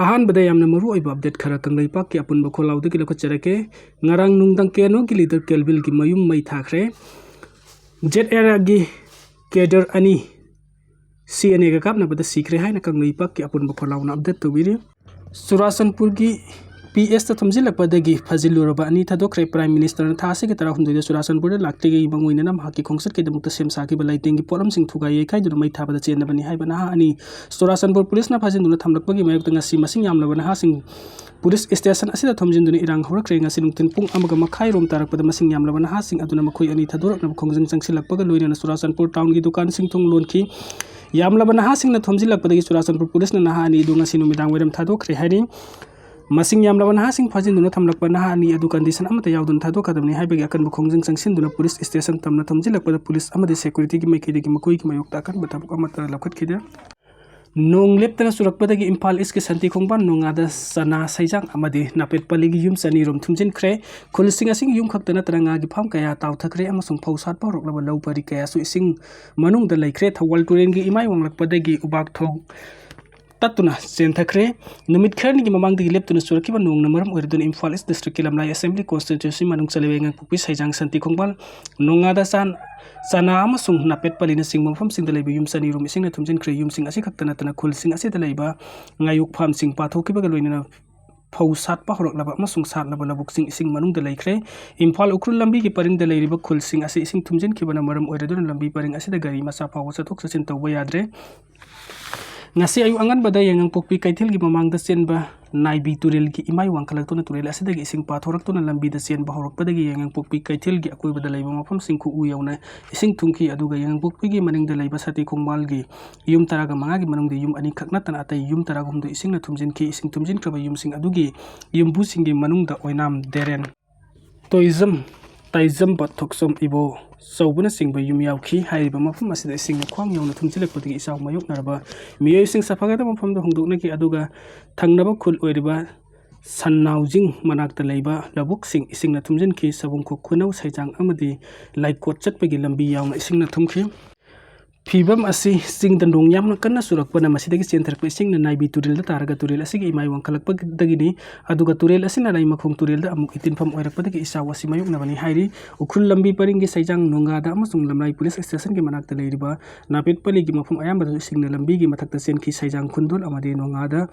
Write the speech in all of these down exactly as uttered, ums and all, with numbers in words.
ꯑꯍꯥꯟꯕꯗ ꯌꯥꯝꯅ ꯃꯔꯨ ꯑꯣꯏꯕ update ꯈꯔ ꯀꯪꯂꯩꯄꯥꯛꯀꯤ ꯑꯄꯨꯟꯕ ꯈꯣꯜꯂꯥꯎꯗꯒꯤ ꯂꯧꯈꯠꯆꯔꯛꯀꯦ꯫ ꯉꯔꯥꯡ ꯅꯨꯡꯗꯥꯡ KNOꯒꯤ leader ꯀꯦꯜꯕꯤꯜꯒꯤ ꯃꯌꯨꯝ ꯃꯩ ꯊꯥꯈ꯭ꯔꯦ꯫ ZRAꯒꯤ cadre ꯑꯅꯤ CNAꯒ ꯀꯥꯞꯅꯕꯗ ꯁꯤꯈ꯭ꯔꯦ ꯍꯥꯏꯅ ꯀꯪꯂꯩꯄꯥꯛꯀꯤ ꯑꯄꯨꯟꯕ ꯈꯣꯜꯂꯥꯎꯅ update ꯇꯧꯕꯤꯔꯤ꯫ ꯆꯨꯔꯥꯆꯥꯟꯄꯨꯔꯒꯤ PHꯇ ꯊꯣꯝꯖꯤꯜꯂꯛꯄꯗꯒꯤ ꯐꯥꯖꯤꯜꯂꯨꯔꯕ ꯑꯅꯤ ꯊꯥꯗꯣꯛꯈ꯭ꯔꯦ꯫ Prime Ministerꯅ ꯊꯥ ꯑꯁꯤꯒꯤ ꯇꯔꯥꯍꯨꯝꯗꯣꯏꯗ ꯆꯨꯔꯥꯆꯥꯟꯄꯨꯔꯗ ꯂꯥꯛꯇ꯭ꯔꯤꯉꯩꯒꯤ ꯃꯥꯡꯑꯣꯏꯅꯅ ꯃꯍꯥꯛꯀꯤ ꯈꯣꯡꯆꯠꯀꯤꯗꯃꯛꯇ ꯁꯦꯝ ꯁꯥꯈꯤꯕ ꯂꯩꯇꯦꯡꯒꯤ ꯄꯣꯠꯂꯝꯁꯤꯡ ꯊꯨꯒꯥꯏ ꯌꯩꯈꯥꯏꯗꯨꯅ ꯃꯩ ꯊꯥꯕꯗ ꯆꯦꯟꯅꯕꯅꯤ ꯍꯥꯏꯕ ꯅꯍꯥ ꯑꯅꯤ ꯆꯨꯔꯥꯆꯥꯟꯄꯨꯔ policeꯅ ꯐꯥꯖꯤꯟꯗꯨꯅ ꯊꯝꯂꯛꯄꯒꯤ ꯃꯥꯌꯣꯛꯇ ꯉꯁꯤ ꯃꯁꯤꯡ ꯌꯥꯝꯂꯕ ꯅꯍꯥꯁꯤꯡ police station ꯑꯁꯤꯗ ꯊꯣꯝꯖꯤꯟꯗꯨꯅ ꯏꯔꯥꯡ ꯍꯧꯔꯛꯈ꯭ꯔꯦ꯫ ꯉꯁꯤ ꯅꯨꯡꯊꯤꯜ ꯄꯨꯡ ꯑꯃꯒ ꯃꯈꯥꯏ ꯔꯣꯝ ꯇꯥꯔꯛꯄꯗ ꯃꯁꯤꯡ ꯌꯥꯝꯂꯕ ꯅꯍꯥꯁꯤꯡ ꯑꯗꯨꯅ ꯃꯈꯣꯏ ꯑꯅꯤ ꯊꯥꯗꯣꯔꯛꯅꯕ ꯈꯣꯡꯖꯪ ꯆꯪꯁꯤꯜꯂꯛꯄꯒ ꯂꯣꯏꯅꯅ ꯆꯨꯔꯥꯆꯥꯟꯄꯨꯔ townꯒꯤ ꯗꯨꯀꯥꯟꯁꯤꯡ ꯊꯣꯡ ꯂꯣꯟꯈꯤ꯫ ꯌꯥꯝꯂꯕ ꯅꯍꯥꯁꯤꯡꯅ ꯊꯣꯝꯖꯤꯜꯂꯛꯄꯗꯒꯤ ꯆꯨꯔꯥꯆꯥꯟꯄꯨꯔ policeꯅ ꯅꯍꯥ ꯑꯅꯤ ꯑꯗꯨ ꯉꯁꯤ ꯅꯨꯃꯤꯗꯥꯡ ꯋꯥꯏꯔꯝ ꯊꯥꯗꯣꯛꯈ꯭ꯔꯦ ꯍꯥꯏꯔꯤ꯫ ꯃꯁꯤꯡ ꯌꯥꯝꯂꯕ ꯅꯍꯥꯁꯤꯡ ꯐꯥꯖꯤꯟꯗꯨꯅ ꯊꯝꯂꯛꯄ ꯅꯍꯥ ꯑꯅꯤ ꯑꯗꯨ condition ꯑꯃꯠꯇ ꯌꯥꯎꯗꯅ ꯊꯥꯗꯣꯛꯀꯗꯕꯅꯤ ꯍꯥꯏꯕꯒꯤ ꯑꯀꯟꯕ ꯈꯣꯡꯖꯪ ꯆꯪꯁꯤꯟꯗꯨꯅ police station ꯇꯝꯅ ꯊꯣꯝꯖꯤꯜꯂꯛꯄꯗ police ꯑꯃꯗꯤ securityꯒꯤ ꯃꯥꯏꯀꯩꯗꯒꯤ ꯃꯈꯣꯏꯒꯤ ꯃꯥꯌꯣꯛꯇ ꯑꯀꯟꯕ ꯊꯕꯛ ꯑꯃꯠꯇ ꯂꯧꯈꯠꯈꯤꯗꯦ꯫ ꯅꯣꯡ ꯂꯦꯞꯇꯅ ꯆꯨꯔꯛꯄꯗꯒꯤ ꯏꯝꯐꯥꯜ Eastꯀꯤ ꯁꯟꯇꯤ ꯈꯣꯡꯕꯥꯟ ꯅꯣꯡꯉꯥꯗ ꯆꯅꯥ, ꯁꯩꯖꯥꯡ ꯑꯃꯗꯤ ꯅꯥꯄꯦꯠ ꯄꯜꯂꯤꯒꯤ ꯌꯨꯝ ꯆꯅꯤꯔꯣꯝ ꯊꯨꯝꯖꯤꯟꯈ꯭ꯔꯦ꯫ ꯈꯨꯜꯁꯤꯡ ꯑꯁꯤꯒꯤ ꯌꯨꯝ ꯈꯛꯇ ꯅꯠꯇꯅ ꯉꯥꯒꯤ farm ꯀꯌꯥ ꯇꯥꯎꯊꯈ꯭ꯔꯦ ꯑꯃꯁꯨꯡ ꯐꯧ ꯁꯥꯠꯄ ꯍꯧꯔꯛꯂꯕ ꯂꯧ ꯄꯔꯤ ꯀꯌꯥꯁꯨ ꯏꯁꯤꯡ ꯃꯅꯨꯡꯗ ꯂꯩꯈ꯭ꯔꯦ꯫ ꯊꯧꯒꯜ ꯇꯨꯔꯦꯜꯒꯤ ꯏꯃꯥꯏ ꯋꯥꯡꯂꯛꯄꯗꯒꯤ ꯎꯕꯥꯛ ꯊꯣꯡ ꯇꯠꯇꯨꯅ ꯆꯦꯟꯊꯈ꯭ꯔꯦ꯫ ꯅꯨꯃꯤꯠ ꯈꯔꯅꯤꯒꯤ ꯃꯃꯥꯡꯗꯒꯤ ꯂꯦꯞꯇꯨꯅ ꯆꯨꯔꯛꯈꯤꯕ ꯅꯣꯡꯅ ꯃꯔꯝ ꯑꯣꯏꯔꯗꯨꯅ ꯏꯝꯐꯥꯜ East districtꯀꯤ ꯂꯝꯂꯥꯏ assembly constituency ꯃꯅꯨꯡ ꯆꯜꯂꯤꯕ ꯌꯥꯏꯉꯪꯄꯣꯛꯄꯤ, ꯁꯩꯖꯥꯡ, ꯁꯟꯇꯤ ꯈꯣꯡꯕꯥꯜ, ꯅꯣꯡꯉꯥꯗ ꯆꯥꯟ-, ꯆꯅꯥ ꯑꯃꯁꯨꯡ ꯅꯥꯄꯦꯠ ꯄꯜꯂꯤꯅꯆꯤꯡꯕ ꯃꯐꯝꯁꯤꯡꯗ ꯂꯩꯕ ꯌꯨꯝ ꯆꯅꯤꯔꯣꯝ ꯏꯁꯤꯡꯅ ꯊꯨꯝꯖꯤꯟꯈ꯭ꯔꯦ꯫ ꯌꯨꯝꯁꯤꯡ ꯑꯁꯤ ꯈꯛꯇ ꯅꯠꯇꯅ ꯈꯨꯜꯁꯤꯡ ꯑꯁꯤꯗ ꯂꯩꯕ ꯉꯥꯌꯣꯛ farmꯁꯤꯡ ꯄꯥꯊꯣꯛꯈꯤꯕꯒ ꯂꯣꯏꯅꯅ ꯐꯧ ꯁꯥꯠꯄ ꯍꯧꯔꯛꯂꯕ ꯑꯃꯁꯨꯡ ꯁꯥꯠꯂꯕ ꯂꯧꯕꯨꯛꯁꯤꯡ ꯏꯁꯤꯡ ꯃꯅꯨꯡꯗ ꯂꯩꯈ꯭ꯔꯦ꯫ ꯏꯝꯐꯥꯜ ꯎꯈ꯭ꯔꯨꯜ ꯂꯝꯕꯤꯒꯤ ꯄꯔꯤꯡꯗ ꯂꯩꯔꯤꯕ ꯈꯨꯜꯁꯤꯡ ꯑꯁꯤ ꯏꯁꯤꯡ ꯊꯨꯝꯖꯤꯟꯈꯤꯕꯅ ꯃꯔꯝ ꯑꯣꯏꯔꯗꯨꯅ ꯂꯝꯕꯤ ꯄꯔꯤꯡ ꯑꯁꯤꯗ ꯒꯥꯔꯤ ꯃꯆꯥ ꯐꯥꯎꯕ ꯆꯠꯊꯣꯛ ꯆꯠꯁꯤꯟ ꯇꯧꯕ ꯌꯥꯗ꯭ꯔꯦ꯫ ꯉꯁꯤ ꯑꯌꯨꯛ ꯑꯉꯟꯕꯗ ꯌꯥꯏꯉꯪꯄꯣꯛꯄꯤ ꯀꯩꯊꯦꯜꯒꯤ ꯃꯃꯥꯡꯗ ꯆꯦꯟꯕ ꯅꯥꯏꯕꯤ ꯇꯨꯔꯦꯜꯒꯤ ꯏꯃꯥꯏ ꯋꯥꯡꯈꯠꯂꯛꯇꯨꯅ ꯇꯨꯔꯦꯜ ꯑꯁꯤꯗꯒꯤ ꯏꯁꯤꯡ ꯄꯥꯊꯣꯔꯛꯇꯨꯅ ꯂꯝꯕꯤꯗ ꯆꯦꯟꯕ ꯍꯧꯔꯛꯄꯗꯒꯤ ꯌꯥꯏꯉꯪꯄꯣꯛꯄꯤ ꯀꯩꯊꯦꯜꯒꯤ ꯑꯀꯣꯏꯕꯗ ꯂꯩꯕ ꯃꯐꯝꯁꯤꯡ ꯈꯨꯎ ꯌꯧꯅ ꯏꯁꯤꯡ ꯊꯨꯝꯈꯤ꯫ ꯑꯗꯨꯒ ꯌꯥꯏꯉꯪꯄꯣꯛꯄꯤꯒꯤ ꯃꯅꯤꯡꯗ ꯂꯩꯕ ꯁꯇꯤ ꯈꯣꯡꯕꯥꯜꯒꯤ ꯌꯨꯝ ꯇꯔꯥꯒ ꯃꯉꯥꯒꯤ ꯃꯅꯨꯡꯗ ꯌꯨꯝ ꯑꯅꯤꯈꯛ ꯅꯠꯇꯅ ꯑꯇꯩ ꯌꯨꯝ ꯇꯔꯥꯒ ꯍꯨꯝꯗꯣꯏ ꯏꯁꯤꯡꯅ ꯊꯨꯝꯖꯤꯟꯈꯤ꯫ ꯏꯁꯤꯡ ꯊꯨꯝꯖꯤꯟꯈ꯭ꯔꯕ ꯌꯨꯝꯁꯤꯡ ꯑꯗꯨꯒꯤ ꯌꯨꯝꯕꯨꯁꯤꯡꯒꯤ ꯃꯅꯨꯡꯗ ꯑꯣꯏꯅꯥꯝ ꯗꯦꯔꯦꯟ, ꯇꯣꯏꯖꯝ, ꯇꯥꯏꯖꯝꯕ, ꯊꯣꯛꯆꯣꯝ ꯏꯕꯣ ꯆꯧꯕꯅꯆꯤꯡꯕ ꯌꯨꯝ ꯌꯥꯎꯈꯤ꯫ ꯍꯥꯏꯔꯤꯕ ꯃꯐꯝ ꯑꯁꯤꯗ ꯏꯁꯤꯡꯅ ꯈ꯭ꯋꯥꯡ ꯌꯧꯅ ꯊꯨꯝꯖꯤꯜꯂꯛꯄꯗꯒꯤ ꯏꯆꯥꯎ ꯃꯥꯌꯣꯛꯅꯔꯕ ꯃꯤꯑꯣꯏꯁꯤꯡ ꯆꯐꯒꯗꯕ ꯃꯐꯝꯗ ꯍꯣꯡꯗꯣꯛꯅꯈꯤ꯫ ꯑꯗꯨꯒ ꯊꯪꯅꯕ ꯈꯨꯜ ꯑꯣꯏꯔꯤꯕ ꯁꯟꯅꯥꯎꯖꯤꯡ ꯃꯅꯥꯛꯇ ꯂꯩꯕ ꯂꯧꯕꯨꯛꯁꯤꯡ ꯏꯁꯤꯡꯅ ꯊꯨꯝꯖꯤꯟꯈꯤ꯫ ꯁꯕꯨꯡꯈꯣꯛ, ꯈꯨꯅꯧ, ꯁꯩꯖꯥꯡ ꯑꯃꯗꯤ ꯂꯥꯏꯀꯣꯠ ꯆꯠꯄꯒꯤ ꯂꯝꯕꯤ ꯌꯥꯎꯅ ꯏꯁꯤꯡꯅ ꯊꯨꯝꯈꯤ꯫ ꯐꯤꯕꯝ ꯑꯁꯤ ꯆꯤꯡꯗ ꯅꯣꯡ ꯌꯥꯝꯅ ꯀꯟꯅ ꯆꯨꯔꯛꯄꯅ ꯃꯁꯤꯗꯒꯤ ꯆꯦꯟꯊꯔꯛꯄ ꯏꯁꯤꯡꯅ ꯅꯥꯏꯕꯤ ꯇꯨꯔꯦꯜꯗ ꯇꯥꯔꯒ ꯇꯨꯔꯦꯜ ꯑꯁꯤꯒꯤ ꯏꯃꯥꯏ ꯋꯥꯡꯈꯠꯂꯛꯄꯗꯒꯤꯅꯤ꯫ ꯑꯗꯨꯒ ꯇꯨꯔꯦꯜ ꯑꯁꯤꯅ ꯂꯩꯃꯈꯣꯡ ꯇꯨꯔꯦꯜꯗ ꯑꯃꯨꯛ ꯏꯇꯤꯟꯐꯝ ꯑꯣꯏꯔꯛꯄꯗꯒꯤ ꯏꯆꯥꯎ ꯑꯁꯤ ꯃꯥꯌꯣꯛꯅꯕꯅꯤ ꯍꯥꯏꯔꯤ꯫ ꯎꯈ꯭ꯔꯨꯜ ꯂꯝꯕꯤ ꯄꯔꯤꯡꯒꯤ ꯁꯩꯖꯥꯡ ꯅꯣꯡꯒꯥꯗ ꯑꯃꯁꯨꯡ ꯂꯝꯂꯥꯏ ꯄꯨꯂꯤꯁ ꯁ꯭ꯇꯦꯁꯟꯒꯤ ꯃꯅꯥꯛꯇ ꯂꯩꯔꯤꯕ ꯅꯥꯄꯦꯠꯄꯂꯤꯒꯤ ꯃꯐꯝ ꯑꯌꯥꯝꯕꯗꯁꯨ ꯏꯁꯤꯡꯅ ꯂꯝꯕꯤꯒꯤ ꯃꯊꯛꯇ ꯆꯦꯟꯈꯤ꯫ ꯁꯩꯖꯥꯡ ꯈꯨꯟꯗꯣꯜ ꯑꯃꯗꯤ ꯅꯣꯡꯒꯥꯗ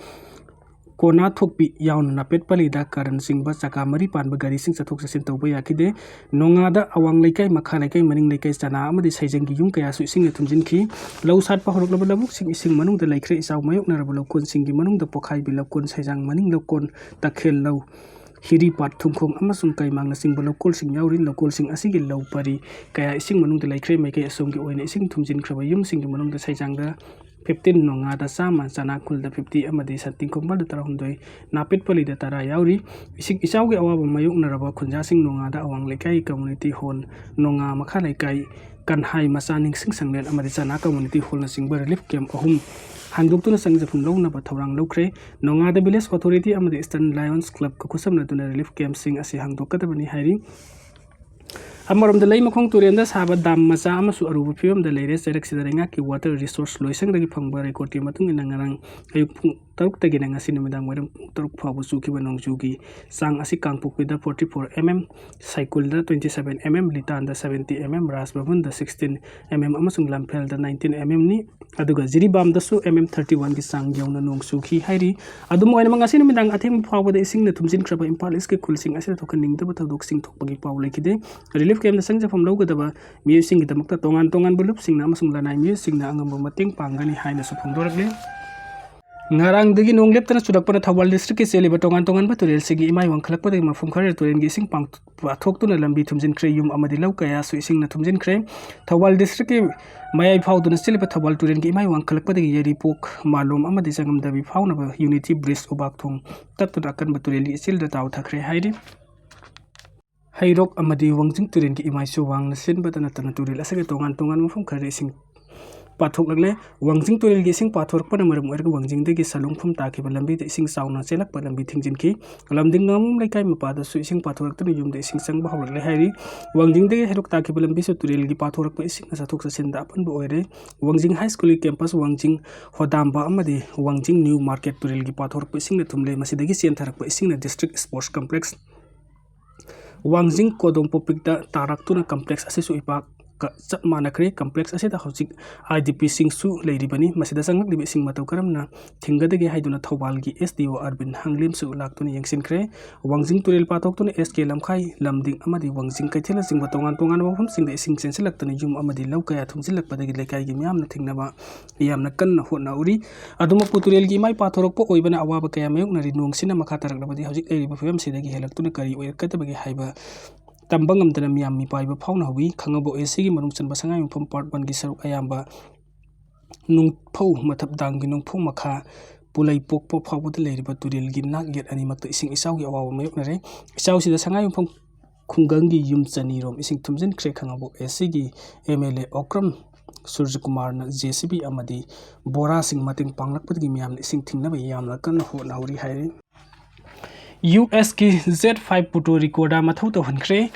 ꯀꯣꯅꯥꯊꯣꯛꯄꯤ ꯌꯥꯎꯅ ꯅꯥꯄꯦꯠꯄꯂꯤꯗ ꯀꯥꯔꯟ ꯆꯤꯡꯕ ꯆꯀꯥ ꯃꯔꯤ ꯄꯥꯟꯕ ꯒꯥꯔꯤꯁꯤꯡ ꯆꯠꯊꯣꯛ ꯆꯠꯁꯤꯟ ꯇꯧꯕ ꯌꯥꯈꯤꯗꯦ꯫ ꯅꯣꯡꯉꯥꯗ ꯑꯋꯥꯡ ꯂꯩꯀꯥꯏ, ꯃꯈꯥ ꯂꯩꯀꯥꯏ, ꯃꯅꯤꯡ ꯂꯩꯀꯥꯏ, ꯆꯅꯥ ꯑꯃꯗꯤ ꯁꯩꯖꯪꯒꯤ ꯌꯨꯝ ꯀꯌꯥꯁꯨ ꯏꯁꯤꯡꯅ ꯊꯨꯝꯖꯤꯟꯈꯤ꯫ ꯂꯧ ꯁꯥꯠꯄ ꯍꯧꯔꯛꯂꯕ ꯂꯧꯕꯨꯛꯁꯤꯡ ꯏꯁꯤꯡ ꯃꯅꯨꯡꯗ ꯂꯩꯈ꯭ꯔꯦ꯫ ꯏꯆꯥꯎ ꯃꯥꯌꯣꯛꯅꯔꯕ ꯂꯧꯀꯣꯟꯁꯤꯡꯒꯤ ꯃꯅꯨꯡꯗ ꯄꯣꯈꯥꯏꯕꯤ ꯂꯧꯀꯣꯟ, ꯁꯩꯖꯥꯡ ꯃꯅꯤꯡ ꯂꯧꯀꯣꯟ, ꯇꯈꯦꯜ ꯂꯧ, ꯍꯤꯔꯤꯄꯥꯠ, ꯊꯨꯝꯈꯣꯡ ꯑꯃꯁꯨꯡ ꯀꯩꯃꯥꯡꯅꯆꯤꯡꯕ ꯂꯧꯀꯣꯜꯁꯤꯡ ꯌꯥꯎꯔꯤ꯫ ꯂꯧꯀꯣꯜꯁꯤꯡ ꯑꯁꯤꯒꯤ ꯂꯧ ꯄꯔꯤ ꯀꯌꯥ ꯏꯁꯤꯡ ꯃꯅꯨꯡꯗ ꯂꯩꯈ꯭ꯔꯦ꯫ ꯃꯥꯏꯀꯩ ꯑꯁꯣꯝꯒꯤ ꯑꯣꯏꯅ ꯏꯁꯤꯡ ꯊꯨꯝꯖꯤꯟꯈ꯭ꯔꯕ ꯌꯨꯝꯁꯤꯡꯒꯤ ꯃꯅꯨꯡꯗ ꯁꯩꯖꯥꯡꯗ ꯐꯤꯐꯇꯤꯟ, ꯅꯣꯡꯉꯥꯗ ꯆꯥꯝꯃ, ꯆꯅꯥ ꯈꯨꯜꯗ ꯐꯤꯐꯇꯤ ꯑꯃꯗꯤ ꯁꯟꯇꯤꯡ ꯈꯣꯡꯕꯥꯜꯗ ꯇꯔꯥꯍꯨꯝꯗꯣꯏ, ꯅꯥꯄꯦꯠꯄꯂꯤꯗ ꯇꯔꯥ ꯌꯥꯎꯔꯤ꯫ ꯏꯁꯤꯡ ꯏꯆꯥꯎꯒꯤ ꯑꯋꯥꯕ ꯃꯥꯌꯣꯛꯅꯔꯕ ꯈꯨꯟꯖꯥꯁꯤꯡ ꯅꯣꯡꯉꯥꯗ ꯑꯋꯥꯡ ꯂꯩꯀꯥꯏ ꯀꯝꯃꯨꯅꯤꯇꯤ ꯍꯣꯜ, ꯅꯣꯡꯉꯥ ꯃꯈꯥ ꯂꯩꯀꯥꯏ, ꯀꯟꯍꯥꯏ ꯃꯆꯥ ꯅꯤꯡꯁꯤꯡ ꯁꯪꯂꯦꯟ ꯑꯃꯗꯤ ꯆꯅꯥ ꯀꯝꯃꯨꯅꯤꯇꯤ ꯍꯣꯜꯅꯆꯤꯡꯕ ꯔꯤꯂꯤꯐ ꯀꯦꯝꯞ ꯑꯍꯨꯝ ꯍꯥꯡꯗꯣꯛꯇꯨꯅ ꯆꯪꯖꯐꯝ ꯂꯧꯅꯕ ꯊꯧꯔꯥꯡ ꯂꯧꯈ꯭ꯔꯦ꯫ ꯅꯣꯡꯉꯥꯗ ꯚꯤꯂꯦꯖ ꯑꯣꯊꯣꯔꯤꯇꯤ ꯑꯃꯗꯤ ꯏꯁꯇꯔꯟ ꯂꯥꯌꯣꯟꯁ ꯀ꯭ꯂꯕꯀ ꯈꯨꯠꯁꯝꯅꯗꯨꯅ ꯔꯤꯂꯤꯐ ꯀꯦꯝꯞꯁꯤꯡ ꯑꯁꯤ ꯍꯥꯡꯗꯣꯛꯀꯗꯕꯅꯤ ꯍꯥꯏꯔꯤ꯫ ꯑꯃꯔꯣꯝꯗ ꯂꯩꯃꯈꯣꯡ ꯇꯨꯔꯦꯜꯗ ꯁꯥꯕ ꯗꯥꯝ ꯃꯆꯥ ꯑꯃꯁꯨ ꯑꯔꯨꯕ ꯐꯤꯕꯝꯗ ꯂꯩꯔꯦ꯫ ꯆꯩꯔꯛꯁꯤꯗ ꯂꯩꯉꯥꯛꯀꯤ ꯋꯥꯇꯔ ꯔꯤꯁꯣꯔꯁ ꯂꯣꯏꯁꯪꯗꯒꯤ ꯐꯪꯕ ꯔꯦꯀꯣꯔꯠꯀꯤ ꯃꯇꯨꯡ ꯏꯟꯅ ꯉꯔꯥꯡ ꯑꯌꯨꯛ ꯄꯨꯡ ꯇꯔꯨꯛꯇꯒꯤꯅ ꯉꯁꯤ ꯅꯨꯃꯤꯗꯥꯡ ꯋꯥꯏꯔꯝ ꯄꯨꯡ ꯇꯔꯨꯛ ꯐꯥꯎꯕ ꯆꯨꯈꯤꯕ ꯅꯣꯡꯖꯨꯒꯤ ꯆꯥꯡ ꯑꯁꯤ ꯀꯥꯡꯄꯣꯛꯄꯤꯗ forty four mm, ꯁꯥꯏꯀꯨꯜꯗ twenty seven mm, ꯂꯤꯇꯥꯟꯗ seventy mm, ꯔꯥꯖ ꯚꯕꯟꯗ sixteen mm ꯑꯃꯁꯨꯡ ꯂꯝꯐꯦꯜꯗ nineteen mmꯅꯤ꯫ ꯑꯗꯨꯒ ꯖꯤꯔꯤꯕꯥꯝꯗꯁꯨ mm thirty oneꯒꯤ ꯆꯥꯡ ꯌꯧꯅ ꯅꯣꯡ ꯆꯨꯈꯤ ꯍꯥꯏꯔꯤ꯫ ꯑꯗꯨꯝ ꯑꯣꯏꯅꯃꯛ, ꯉꯁꯤ ꯅꯨꯃꯤꯗꯥꯡ ꯑꯊꯦꯡꯕ ꯐꯥꯎꯕꯗ ꯏꯁꯤꯡꯅ ꯊꯨꯝꯖꯤꯟꯈ꯭ꯔꯕ ꯏꯝꯐꯥꯜ ꯏꯁꯀꯤ ꯈꯨꯜꯁꯤꯡ ꯑꯁꯤꯗ ꯊꯣꯛꯍꯟꯅꯤꯡꯗꯕ ꯊꯧꯗꯣꯛꯁꯤꯡ ꯊꯣꯛꯄꯒꯤ ꯄꯥꯎ ꯂꯩꯈꯤꯗꯦ꯫ ꯔꯤꯂꯤꯐ ꯀꯦꯝꯞꯇ ꯆꯪꯖꯐꯝ ꯂꯧꯒꯗꯕ ꯃꯤꯑꯣꯏꯁꯤꯡꯒꯤꯗꯃꯛꯇ ꯇꯣꯉꯥꯟ ꯇꯣꯉꯥꯟꯕ ꯂꯨꯞꯁꯤꯡꯅ ꯑꯃꯁꯨꯡ ꯂꯅꯥꯏ ꯃꯤꯑꯣꯏꯁꯤꯡꯅ ꯑꯉꯝꯕ ꯃꯇꯦꯡ ꯄꯥꯡꯒꯅꯤ ꯍꯥꯏꯅꯁꯨ ꯐꯣꯡꯗꯣꯔꯛꯂꯤ꯫ ꯉꯔꯥꯡꯗꯒꯤ ꯅꯣꯡ ꯂꯦꯞꯇꯅ ꯆꯨꯔꯛꯄꯅ ꯊꯧꯕꯥꯜ ꯗꯤꯁꯇ꯭ꯔꯤꯛꯀꯤ ꯆꯦꯜꯂꯤꯕ ꯇꯣꯉꯥꯟ ꯇꯣꯉꯥꯟꯕ ꯇꯨꯔꯦꯜꯁꯤꯡꯒꯤ ꯏꯃꯥꯏ ꯋꯥꯡꯈꯠꯂꯛꯄꯗꯒꯤ ꯃꯐꯝ ꯈꯔꯗ ꯇꯨꯔꯦꯜꯒꯤ ꯏꯁꯤꯡ ꯄꯥꯡ-, ꯄꯥꯊꯣꯛꯇꯨꯅ ꯂꯝꯕꯤ ꯊꯨꯝꯖꯤꯟꯈ꯭ꯔꯦ꯫ ꯌꯨꯝ ꯑꯃꯗꯤ ꯂꯧ ꯀꯌꯥꯁꯨ ꯏꯁꯤꯡꯅ ꯊꯨꯝꯖꯤꯟꯈ꯭ꯔꯦ꯫ ꯊꯧꯕꯥꯜ ꯗꯤꯁꯇ꯭ꯔꯤꯛꯀꯤ ꯃꯌꯥꯏ ꯐꯥꯎꯗꯨꯅ ꯆꯦꯜꯂꯤꯕ ꯊꯧꯕꯥꯜ ꯇꯨꯔꯦꯜꯒꯤ ꯏꯃꯥꯏ ꯋꯥꯡꯈꯠꯂꯛꯄꯗꯒꯤ ꯌꯥꯏꯔꯤꯄꯣꯛ, ꯃꯥꯂꯣꯝ ꯑꯃꯗꯤ ꯆꯪꯉꯝꯗꯕꯤ ꯐꯥꯎꯅꯕ ꯌꯨꯅꯤꯇꯤ ꯕ꯭ꯔꯤꯖ ꯎꯕꯥꯛ ꯊꯣꯡ ꯇꯠꯇꯨꯅ ꯑꯀꯟꯕ ꯇꯨꯔꯦꯜꯒꯤ ꯏꯆꯦꯜꯗ ꯇꯥꯎꯊꯈ꯭ꯔꯦ ꯍꯥꯏꯔꯤ꯫ ꯍꯩꯔꯣꯛ ꯑꯃꯗꯤ ꯋꯥꯡꯖꯤꯡ ꯇꯨꯔꯦꯜꯒꯤ ꯏꯃꯥꯏꯁꯨ ꯋꯥꯡꯅ ꯆꯦꯟꯕꯇ ꯅꯠꯇꯅ ꯇꯨꯔꯦꯜ ꯑꯁꯤꯒꯤ ꯇꯣꯉꯥꯟ ꯇꯣꯉꯥꯟꯕ ꯃꯐꯝ ꯈꯔꯗ ꯏꯁꯤꯡ ꯄꯥꯊꯣꯛꯂꯛꯂꯦ꯫ ꯋꯥꯡꯖꯤꯡ ꯇꯨꯔꯦꯜꯒꯤ ꯏꯁꯤꯡ ꯄꯥꯊꯣꯔꯛꯄꯅ ꯃꯔꯝ ꯑꯣꯏꯔꯒ ꯋꯥꯡꯖꯤꯡꯗꯒꯤ ꯁꯂꯨꯡꯐꯝ ꯇꯥꯈꯤꯕ ꯂꯝꯕꯤꯗ ꯏꯁꯤꯡ ꯆꯥꯎꯅ ꯆꯦꯜꯂꯛꯄ ꯂꯝꯕꯤ ꯊꯤꯡꯖꯤꯟꯈꯤ꯫ ꯂꯝꯗꯤꯡ ꯉꯥꯃꯨꯝ ꯂꯩꯀꯥꯏ ꯃꯄꯥꯗꯁꯨ ꯏꯁꯤꯡ ꯄꯥꯊꯣꯔꯛꯇꯨꯅ ꯌꯨꯝꯗ ꯏꯁꯤꯡ ꯆꯪꯕ ꯍꯧꯔꯛꯂꯦ ꯍꯥꯏꯔꯤ꯫ ꯋꯥꯡꯖꯤꯡꯗꯒꯤ ꯍꯩꯔꯣꯛ ꯇꯥꯈꯤꯕ ꯂꯝꯕꯤꯁꯨ ꯇꯨꯔꯦꯜꯒꯤ ꯄꯥꯊꯣꯔꯛꯄ ꯏꯁꯤꯡꯅ ꯆꯠꯊꯣꯛ ꯆꯠꯁꯤꯟꯗ ꯑꯄꯟꯕ ꯑꯣꯏꯔꯦ꯫ ꯋꯥꯡꯖꯤꯡ ꯍꯥꯏ ꯁ꯭ꯀꯨꯜꯒꯤ ꯀꯦꯝꯄꯁ, ꯋꯥꯡꯖꯤꯡ ꯍꯣꯗꯥꯝꯕ ꯑꯃꯗꯤ ꯋꯥꯡꯖꯤꯡ ꯅ꯭ꯌꯨ ꯃꯥꯔꯀꯦꯠ ꯇꯨꯔꯦꯜꯒꯤ ꯄꯥꯊꯣꯔꯛꯄ ꯏꯁꯤꯡꯅ ꯊꯨꯝꯂꯦ꯫ ꯃꯁꯤꯗꯒꯤ ꯆꯦꯟꯊꯔꯛꯄ ꯏꯁꯤꯡꯅ ꯗꯤꯁꯇ꯭ꯔꯤꯛ ꯁ꯭ꯄꯣꯔꯠꯁ ꯀꯝꯄ꯭ꯂꯦꯛꯁ, ꯋꯥꯡꯖꯤꯡ ꯀꯣꯗꯣꯝ ꯄꯣꯄꯤꯛꯇ ꯇꯥꯔꯛꯇꯨꯅ ꯀꯝꯄ꯭ꯂꯦꯛꯁ ꯑꯁꯤꯁꯨ ꯏꯄꯥꯛꯀ ꯆꯞ ꯃꯥꯟꯅꯈ꯭ꯔꯦ꯫ ꯀꯝꯄ꯭ꯂꯦꯛꯁ ꯑꯁꯤꯗ ꯍꯧꯖꯤꯛ ꯑꯥꯏ ꯗꯤ ꯄꯤꯁꯤꯡꯁꯨ ꯂꯩꯔꯤꯕꯅꯤ꯫ ꯃꯁꯤꯗ ꯆꯪꯂꯛꯂꯤꯕ ꯏꯁꯤꯡ ꯃꯇꯧ ꯀꯔꯝꯅ ꯊꯤꯡꯒꯗꯒꯦ ꯍꯥꯏꯗꯨꯅ ꯊꯧꯕꯥꯜꯒꯤ ꯑꯦꯁ ꯗꯤ ꯑꯣ ꯑꯔꯕꯤꯟ ꯍꯥꯡꯂꯦꯝꯁꯨ ꯂꯥꯛꯇꯨꯅ ꯌꯦꯡꯁꯤꯟꯈ꯭ꯔꯦ꯫ ꯋꯥꯡꯖꯤꯡ ꯇꯨꯔꯦꯜ ꯄꯥꯊꯣꯛꯇꯨꯅ ꯑꯦꯁ ꯀꯦ ꯂꯝꯈꯥꯏ, ꯂꯝꯗꯤꯡ ꯑꯃꯗꯤ ꯋꯥꯡꯖꯤꯡ ꯀꯩꯊꯦꯜꯅꯆꯤꯡꯕ ꯇꯣꯉꯥꯟ ꯇꯣꯉꯥꯟꯕ ꯃꯐꯝꯁꯤꯡꯗ ꯏꯁꯤꯡ ꯆꯦꯟꯁꯤꯜꯂꯛꯇꯨꯅ ꯌꯨꯝ ꯑꯃꯗꯤ ꯂꯧ ꯀꯌꯥ ꯊꯨꯝꯖꯤꯜꯂꯛꯄꯗꯒꯤ ꯂꯩꯀꯥꯏꯒꯤ ꯃꯤꯌꯥꯝꯅ ꯊꯤꯡꯅꯕ ꯌꯥꯝꯅ ꯀꯟꯅ ꯍꯣꯠꯅꯍꯧꯔꯤ꯫ ꯑꯗꯨꯃꯛꯄꯨ ꯇꯨꯔꯦꯜꯒꯤ ꯏꯃꯥꯏ ꯄꯥꯊꯣꯔꯛꯄ ꯑꯣꯏꯕꯅ ꯑꯋꯥꯕ ꯀꯌꯥ ꯃꯥꯌꯣꯛꯅꯔꯤ꯫ ꯅꯣꯡꯁꯤꯅ ꯃꯈꯥ ꯇꯥꯔꯛꯂꯕꯗꯤ ꯍꯧꯖꯤꯛ ꯂꯩꯔꯤꯕ ꯐꯤꯕꯝꯁꯤꯗꯒꯤ ꯍꯦꯜꯂꯛꯇꯨꯅ ꯀꯔꯤ ꯑꯣꯏꯔꯛꯀꯗꯕꯒꯦ ꯍꯥꯏꯕ ꯇꯝꯕ ꯉꯝꯗꯅ ꯃꯤꯌꯥꯝ ꯃꯤꯄꯥꯏꯕ ꯐꯥꯎꯅꯍꯧꯏ꯫ ꯈꯥꯉꯕꯣꯛ ꯑꯦ ꯁꯤꯒꯤ ꯃꯅꯨꯡ ꯆꯟꯕ ꯁꯉꯥꯏꯌꯨꯝꯐꯝ ꯄꯥꯔꯠ ꯋꯥꯟꯒꯤ ꯁꯔꯨꯛ ꯑꯌꯥꯝꯕ ꯅꯨꯡꯐꯧ ꯃꯊꯞ ꯗꯥꯝꯒꯤ ꯅꯨꯡꯐꯧ ꯃꯈꯥ ꯄꯨꯂꯩ ꯄꯣꯛꯄ ꯐꯥꯎꯕꯗ ꯂꯩꯔꯤꯕ ꯇꯨꯔꯦꯜꯒꯤ ꯅꯥꯛ ꯌꯦꯠ ꯑꯅꯤꯃꯛꯇ ꯏꯁꯤꯡ ꯏꯆꯥꯎꯒꯤ ꯑꯋꯥꯕ ꯃꯥꯌꯣꯛꯅꯔꯦ꯫ ꯏꯆꯥꯎꯁꯤꯗ ꯁꯉꯥꯏꯌꯨꯝꯐꯝ ꯈꯨꯡꯒꯪꯒꯤ ꯌꯨꯝ ꯆꯅꯤꯔꯣꯝ ꯏꯁꯤꯡ ꯊꯨꯝꯖꯤꯟꯈ꯭ꯔꯦ꯫ ꯈꯥꯉꯕꯣꯛ ꯑꯦ ꯁꯤꯒꯤ ꯑꯦꯝ ꯑꯦꯜ ꯑꯦ ꯑꯣꯀ꯭ꯔꯝ ꯁꯨꯔꯖꯀꯨꯃꯥꯔꯅ ꯖꯦ ꯁꯤ ꯕꯤ ꯑꯃꯗꯤ ꯕꯣꯔꯥꯁꯤꯡ ꯃꯇꯦꯡ ꯄꯥꯡꯂꯛꯄꯗꯒꯤ ꯃꯤꯌꯥꯝꯅ ꯏꯁꯤꯡ ꯊꯤꯡꯅꯕ ꯌꯥꯝꯅ ꯀꯟꯅ ꯍꯣꯠꯅꯍꯧꯔꯤ ꯍꯥꯏꯔꯤ꯫ ꯌꯨ ꯑꯦꯁꯀꯤ ꯖꯦꯠ ꯐꯥꯏꯚ ꯄꯨꯇꯣ ꯔꯤꯀꯣꯗ ꯃꯊꯧ ꯇꯧꯍꯟꯈ꯭ꯔꯦ꯫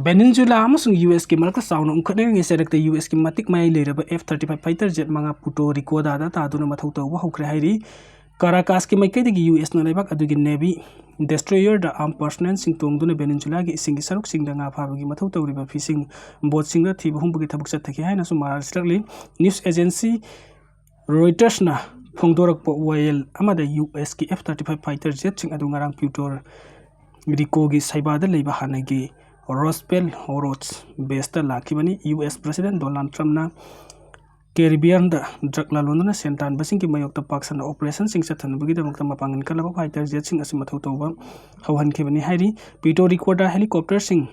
ꯚꯦꯅꯤꯟꯖꯨꯂꯥ ꯑꯃꯁꯨꯡ ꯌꯨ ꯑꯦꯁꯀꯤ ꯃꯔꯛꯇ ꯆꯥꯎꯅ ꯎꯪꯈꯠꯅꯔꯤꯉꯩ ꯆꯩꯔꯛꯇ ꯌꯨ ꯑꯦꯁꯀꯤ ꯃꯇꯤꯛ ꯃꯌꯥꯏ ꯂꯩꯔꯕ F thirty five fighter Z ꯃꯉꯥ ꯄꯨꯇꯣ ꯔꯤꯀꯣꯗꯥꯗ ꯇꯥꯗꯨꯅ ꯃꯊꯧ ꯇꯧꯕ ꯍꯧꯈ꯭ꯔꯦ ꯍꯥꯏꯔꯤ꯫ ꯀꯥꯔꯥꯀꯥꯁꯀꯤ ꯃꯥꯏꯀꯩꯗꯒꯤ ꯌꯨ ꯑꯦꯁꯅ ꯂꯩꯕꯥꯛ ꯑꯗꯨꯒꯤ ꯅꯦꯚꯤ ꯗꯦꯁꯇ꯭ꯔꯣꯌꯔꯗ ꯑꯥꯔꯝ ꯄꯔꯁꯅꯦꯜꯁꯤꯡ ꯇꯣꯡꯗꯨꯅ ꯚꯦꯅꯤꯟꯖꯨꯂꯥꯒꯤ ꯏꯁꯤꯡꯒꯤ ꯁꯔꯨꯛꯁꯤꯡꯗ ꯉꯥ ꯐꯥꯕꯒꯤ ꯃꯊꯧ ꯇꯧꯔꯤꯕ ꯐꯤꯁꯤꯡ ꯕꯣꯠꯁꯤꯡꯗ ꯊꯤꯕ ꯍꯨꯝꯕꯒꯤ ꯊꯕꯛ ꯆꯠꯊꯈꯤ ꯍꯥꯏꯅꯁꯨ ꯃꯔꯥꯜ ꯁꯤꯜꯂꯛꯂꯤ꯫ ꯅ꯭ꯌꯨꯁ ꯑꯦꯖꯦꯟꯁꯤ ꯔꯣꯏꯇꯔꯁꯅ ꯐꯣꯡꯗꯣꯔꯛꯄ ꯋꯥꯌꯦꯜ ꯑꯃꯗ ꯌꯨ ꯑꯦꯁꯀꯤ ꯑꯦꯐ ꯊꯥꯔꯇꯤ ꯐꯥꯏꯚ ꯐꯥꯏꯇꯔ ꯖꯦꯠꯁꯤꯡ ꯑꯗꯨ ꯉꯔꯥꯡ ꯄ꯭ꯌꯨꯇꯣ ꯔꯤꯀꯣꯒꯤ ꯁꯩꯕꯥꯗ ꯂꯩꯕ ꯍꯥꯟꯅꯒꯤ ꯔꯣꯁꯄꯦꯜ ꯔꯣꯆ ꯕꯦꯁꯇ ꯂꯥꯛꯈꯤꯕꯅꯤ꯫ ꯌꯨ ꯑꯦꯁ ꯄ꯭ꯔꯁꯤꯗꯦꯟ ꯗꯣꯅꯥꯜꯗ ꯇ꯭ꯔꯝꯞꯅ ꯀꯦꯔꯤꯕꯤꯌꯟꯗ ꯗ꯭ꯔꯒ ꯂꯂꯣꯟꯗꯨꯅ ꯁꯦꯟ ꯇꯥꯟꯕꯁꯤꯡꯒꯤ ꯃꯥꯌꯣꯛꯇ ꯄꯥꯛ ꯁꯟꯅ ꯑꯣꯄꯔꯦꯁꯟꯁꯤꯡ ꯆꯠꯊꯅꯕꯒꯤꯗꯃꯛꯇ ꯃꯄꯥꯡꯒꯜ ꯀꯜꯂꯕ ꯐꯥꯏꯇꯔ ꯖꯦꯠꯁꯤꯡ ꯑꯁꯤ ꯃꯊꯧ ꯇꯧꯕ ꯍꯧꯍꯟꯈꯤꯕꯅꯤ ꯍꯥꯏꯔꯤ꯫ ꯄ꯭ꯌꯨꯇꯣ ꯔꯤꯀꯣꯗ ꯍꯦꯂꯤꯀꯣꯞꯇꯔꯁꯤꯡ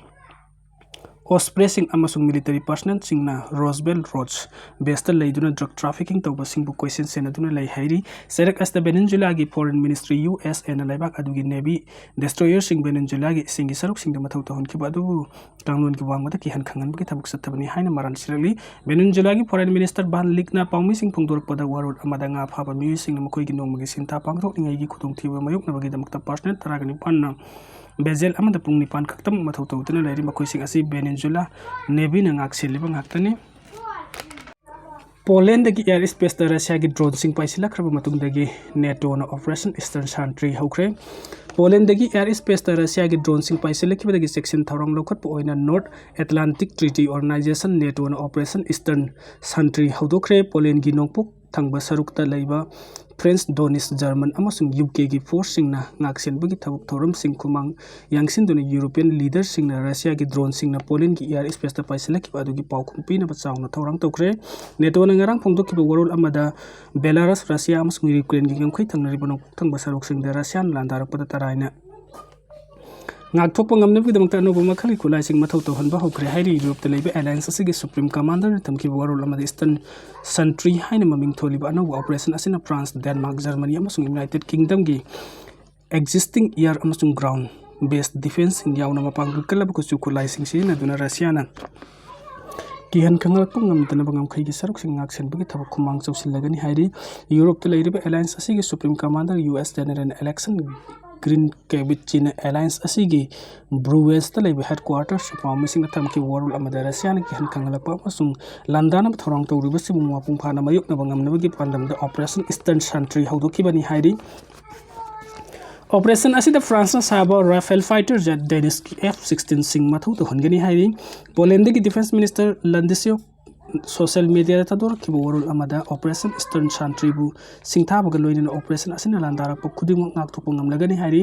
Osprey ꯁꯤꯡ ꯑꯃꯁꯨꯡ military personnel ꯁꯤꯡꯅ Roswell Roads base ꯇ ꯂꯩꯗꯨꯅ drug trafficking ꯇꯧꯕꯁꯤꯡꯕꯨ ꯀꯣꯏꯁꯦꯟ ꯁꯦꯟꯅꯗꯨꯅ ꯂꯩ ꯍꯥꯏꯔꯤ꯫ ꯆꯩꯔꯛ ꯑꯁꯤꯗ Venezuela ꯒꯤ Foreign Ministry, U S A ꯅ ꯂꯩꯕꯥꯛ ꯑꯗꯨꯒꯤ navy destroyer ꯁꯤꯡ Venezuela ꯒꯤ ꯏꯁꯤꯡꯒꯤ ꯁꯔꯨꯛꯁꯤꯡꯗ ꯃꯊꯧ ꯇꯧꯍꯟꯈꯤꯕ ꯑꯗꯨꯕꯨ ꯀꯥꯡꯂꯣꯟꯒꯤ ꯋꯥꯡꯃꯗ ꯀꯤꯍꯟ ꯈꯪꯍꯟꯕꯒꯤ ꯊꯕꯛ ꯆꯠꯊꯕꯅꯤ ꯍꯥꯏꯅ ꯃꯔꯥꯜ ꯁꯤꯔꯛꯂꯤ꯫ Venezuela ꯒꯤ Foreign Minister Van Lik ꯅ ꯄꯥꯎꯃꯤꯁꯤꯡ ꯐꯣꯡꯗꯣꯔꯛꯄꯗ ꯋꯥꯔꯣꯜ ꯑꯃꯗ ꯉꯥ ꯐꯥꯕ ꯃꯤꯑꯣꯏꯁꯤꯡꯅ ꯃꯈꯣꯏꯒꯤ ꯅꯣꯡꯃꯒꯤ ꯁꯤꯟꯊꯥ ꯄꯥꯡꯊꯣꯛꯅꯤꯡꯉꯥꯏꯒꯤ ꯈꯨꯗꯣꯡꯊꯤꯕ ꯃꯥꯌꯣꯛꯅꯕꯒꯤꯗꯃꯛꯇ personnel ꯇꯔꯥꯒ ꯅꯤꯄꯥꯟꯅ vessel ꯑꯃꯗ ꯄꯨꯡ ꯅꯤꯄꯥꯟ ꯈꯛꯇꯃꯛ ꯃꯊꯧ ꯇꯧꯗꯨꯅ ꯂꯩꯔꯤ꯫ ꯃꯈꯣꯏꯁꯤꯡ ꯑꯁꯤ Venezuela navy ꯅ ꯉꯥꯛ ꯁꯦꯜꯂꯤꯕ ꯉꯥꯛꯇꯅꯤ꯫ ꯄꯣꯂꯦꯟꯗꯒꯤ air space ꯇ ꯔꯁꯤꯌꯥꯒꯤ drone ꯁꯤꯡ ꯄꯥꯏꯁꯤꯜꯂꯛꯈ꯭ꯔꯕ ꯃꯇꯨꯡꯗꯒꯤ ꯅꯦꯇꯣꯅ Operation Eastern Sentry ꯍꯧꯈ꯭ꯔꯦ꯫ ꯄꯣꯂꯦꯟꯗꯒꯤ air space ꯇ ꯔꯁꯤꯌꯥꯒꯤ drone ꯁꯤꯡ ꯄꯥꯏꯁꯤꯜꯂꯛꯈꯤꯕꯗꯒꯤ ꯆꯦꯛꯁꯤꯟ ꯊꯧꯔꯥꯡ ꯂꯧꯈꯠꯄ ꯑꯣꯏꯅ North Atlantic Treaty Organization, ꯅꯦꯇꯣꯅ Operation Eastern Sentry ꯍꯧꯗꯣꯛꯈ꯭ꯔꯦ꯫ ꯄꯣꯂꯦꯟꯒꯤ ꯅꯣꯡꯄꯣꯛ ꯊꯪꯕ ꯁꯔꯨꯛꯇ ꯂꯩꯕ France, Danish, German ꯑꯃꯁꯨꯡ U K ꯒꯤ force ꯁꯤꯡꯅ ꯉꯥꯛꯁꯦꯟꯕꯒꯤ ꯊꯕꯛ ꯊꯧꯔꯝꯁꯤꯡ ꯈꯨꯃꯥꯡ ꯌꯥꯡꯁꯤꯟꯗꯨꯅ European leader ꯁꯤꯡꯅ ꯔꯁꯤꯌꯥꯒꯤ drone ꯁꯤꯡꯅ ꯄꯣꯂꯦꯟꯒꯤ air space ꯇ ꯄꯥꯏꯁꯤꯜꯂꯛꯈꯤꯕ ꯑꯗꯨꯒꯤ ꯄꯥꯎꯈꯨꯝ ꯄꯤꯅꯕ ꯆꯥꯎꯅ ꯊꯧꯔꯥꯡ ꯇꯧꯈ꯭ꯔꯦ꯫ ꯅꯦꯇꯣꯅ ꯉꯔꯥꯡ ꯐꯣꯡꯗꯣꯛꯈꯤꯕ ꯋꯥꯔꯣꯜ ꯑꯃꯗ Belarus, ꯔꯁꯤꯌꯥ ꯑꯃꯁꯨꯡ ꯌꯨꯀ꯭ꯔꯦꯟꯒꯤ ꯉꯝꯈꯩ ꯊꯪꯅꯔꯤꯕ ꯅꯣꯡꯄꯣꯛ ꯊꯪꯕ ꯁꯔꯨꯛꯁꯤꯡꯗ ꯔꯁꯤꯌꯥꯅ ꯂꯥꯟꯗꯥꯔꯛꯄꯗ ꯇꯔꯥꯏꯅ ꯉꯥꯛꯊꯣꯛꯄ ꯉꯝꯅꯕꯒꯤꯗꯃꯛꯇ ꯑꯅꯧꯕ ꯃꯈꯜꯒꯤ ꯈꯨꯠꯂꯥꯏꯁꯤꯡ ꯃꯊꯧ ꯇꯧꯍꯟꯕ ꯍꯧꯈ꯭ꯔꯦ ꯍꯥꯏꯔꯤ꯫ ꯌꯨꯔꯣꯞꯇ ꯂꯩꯕ alliance ꯑꯁꯤꯒꯤ supreme commander ꯅ ꯊꯝꯈꯤꯕ ꯋꯥꯔꯣꯜ ꯑꯃꯗ Eastern Sentry ꯍꯥꯏꯅ ꯃꯃꯤꯡ ꯊꯣꯜꯂꯤꯕ ꯑꯅꯧꯕ operation ꯑꯁꯤꯅ France, Denmark, Germany ꯑꯃꯁꯨꯡ United Kingdom ꯒꯤ existing air ꯑꯃꯁꯨꯡ ground based defence ꯁꯤꯡ ꯌꯥꯎꯅ ꯃꯄꯥꯡꯒꯜ ꯀꯜꯂꯕ ꯈꯨꯠꯁꯨ ꯈꯨꯠꯂꯥꯏꯁꯤꯡ ꯁꯤꯖꯤꯟꯅꯗꯨꯅ ꯔꯁꯤꯌꯥꯅ ꯀꯤꯍꯟ ꯈꯪꯍꯜꯂꯛꯄ ꯉꯝꯗꯅꯕ ꯉꯝꯈꯩꯒꯤ ꯁꯔꯨꯛꯁꯤꯡ ꯉꯥꯛꯁꯦꯟꯕꯒꯤ ꯊꯕꯛ ꯈꯨꯃꯥꯡ ꯆꯥꯎꯁꯤꯜꯂꯒꯅꯤ ꯍꯥꯏꯔꯤ꯫ ꯌꯨꯔꯣꯞꯇ ꯂꯩꯔꯤꯕ alliance ꯑꯁꯤꯒꯤ supreme commander U S General Alexander Grinkevich ꯅ alliance ꯑꯁꯤꯒꯤ Brussels ꯇ ꯂꯩꯕ headquarters ꯄꯥꯎꯃꯤꯁꯤꯡꯗ ꯊꯝꯈꯤꯕ ꯋꯥꯔꯣꯜ ꯑꯃꯗ ꯔꯁꯤꯌꯥꯅ ꯀꯤꯍꯟ ꯈꯪꯍꯜꯂꯛꯄ ꯑꯃꯁꯨꯡ ꯂꯥꯟꯗꯥꯅꯕ ꯊꯧꯔꯥꯡ ꯇꯧꯔꯤꯕꯁꯤꯕꯨ ꯃꯄꯨꯡ ꯐꯥꯅ ꯃꯥꯌꯣꯛꯅꯕ ꯉꯝꯅꯕꯒꯤ ꯄꯥꯟꯗꯝꯗ Operation Eastern Sentry ꯍꯧꯗꯣꯛꯈꯤꯕꯅꯤ ꯍꯥꯏꯔꯤ꯫ Operation ꯑꯁꯤꯗ France ꯅ ꯁꯥꯕ Rafale fighter jet Danish ꯒꯤ F sixteen ꯁꯤꯡ ꯃꯊꯧ ꯇꯧꯍꯟꯒꯅꯤ ꯍꯥꯏꯔꯤ꯫ ꯄꯣꯂꯦꯟꯗꯒꯤ defence minister Ladislaw ꯁꯣꯁꯦꯜ ꯃꯤꯗꯤꯌꯥꯗ ꯊꯥꯗꯣꯔꯛꯈꯤꯕ ꯋꯥꯔꯣꯜ ꯑꯃꯗ Operation Stern Sentry ꯕꯨ ꯁꯤꯡꯊꯥꯕꯒ ꯂꯣꯏꯅꯅ operation ꯑꯁꯤꯅ ꯂꯥꯟꯗꯥꯔꯛꯄ ꯈꯨꯗꯤꯡꯃꯛ ꯉꯥꯛꯊꯣꯛꯄ ꯉꯝꯂꯒꯅꯤ ꯍꯥꯏꯔꯤ꯫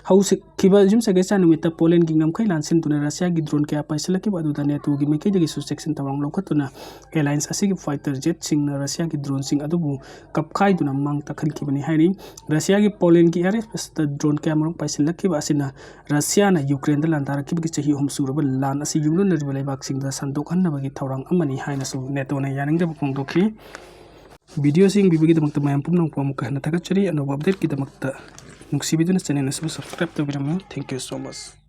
ꯍꯧꯈꯤꯕ ꯌꯨꯝꯁꯀꯩꯁ ꯅꯨꯃꯤꯠꯇ ꯄꯣꯂꯦꯟꯒꯤ ꯉꯝꯈꯩ ꯂꯥꯟꯁꯤꯟꯗꯨꯅ ꯔꯁꯤꯌꯥꯒꯤ drone ꯀꯌꯥ ꯄꯥꯏꯁꯤꯜꯂꯛꯈꯤꯕ ꯑꯗꯨꯗ ꯅꯦꯇꯣꯒꯤ ꯃꯥꯏꯀꯩꯗꯒꯤꯁꯨ ꯆꯦꯛꯁꯤꯟ ꯊꯧꯔꯥꯡ ꯂꯧꯈꯠꯇꯨꯅ alliance ꯑꯁꯤꯒꯤ fighter jet ꯁꯤꯡꯅ ꯔꯁꯤꯌꯥꯒꯤ drone ꯁꯤꯡ ꯑꯗꯨꯕꯨ ꯀꯞꯈꯥꯏꯗꯨꯅ ꯃꯥꯡ ꯇꯥꯛꯍꯟꯈꯤꯕꯅꯤ ꯍꯥꯏꯔꯤ꯫ ꯔꯁꯤꯌꯥꯒꯤ ꯄꯣꯂꯦꯟꯒꯤ air space ꯇ drone ꯀꯌꯥꯃꯔꯨꯝ ꯄꯥꯏꯁꯤꯜꯂꯛꯈꯤꯕ ꯑꯁꯤꯅ ꯔꯁꯤꯌꯥꯅ ꯌꯨꯀ꯭ꯔꯦꯟꯗ ꯂꯥꯟꯗꯥꯔꯛꯈꯤꯕꯒꯤ ꯆꯍꯤ ꯑꯍꯨꯝ ꯁꯨꯔꯕ ꯂꯥꯟ ꯑꯁꯤ ꯌꯨꯝꯂꯣꯟꯅꯔꯤꯕ ꯂꯩꯕꯥꯛꯁꯤꯡꯗ ꯁꯟꯗꯣꯛꯍꯟꯅꯕꯒꯤ ꯊꯧꯔꯥꯡ ꯑꯃꯅꯤ ꯍꯥꯏꯅꯁꯨ ꯅꯦꯇꯣꯅ ꯌꯥꯅꯤꯡꯗꯕ ꯐꯣꯡꯗꯣꯛꯈꯤ꯫ Video ꯁꯤ ꯌꯦꯡꯕꯤꯕꯒꯤꯗꯃꯛꯇ ꯃꯌꯥꯝ ꯄꯨꯝꯅꯃꯛꯄꯨ ꯑꯃꯨꯛꯀ ꯍꯟꯅ ꯊꯥꯒꯠꯆꯔꯤ꯫ ꯑꯅꯧꯕ update ꯀꯤꯗꯃꯛꯇ ꯅꯨꯡꯁꯤꯕꯤꯗꯨꯅ channel ꯑꯁꯤꯕꯨ subscribe ꯇꯧꯕꯤꯔꯝꯃꯨ꯫ Thank you so much꯫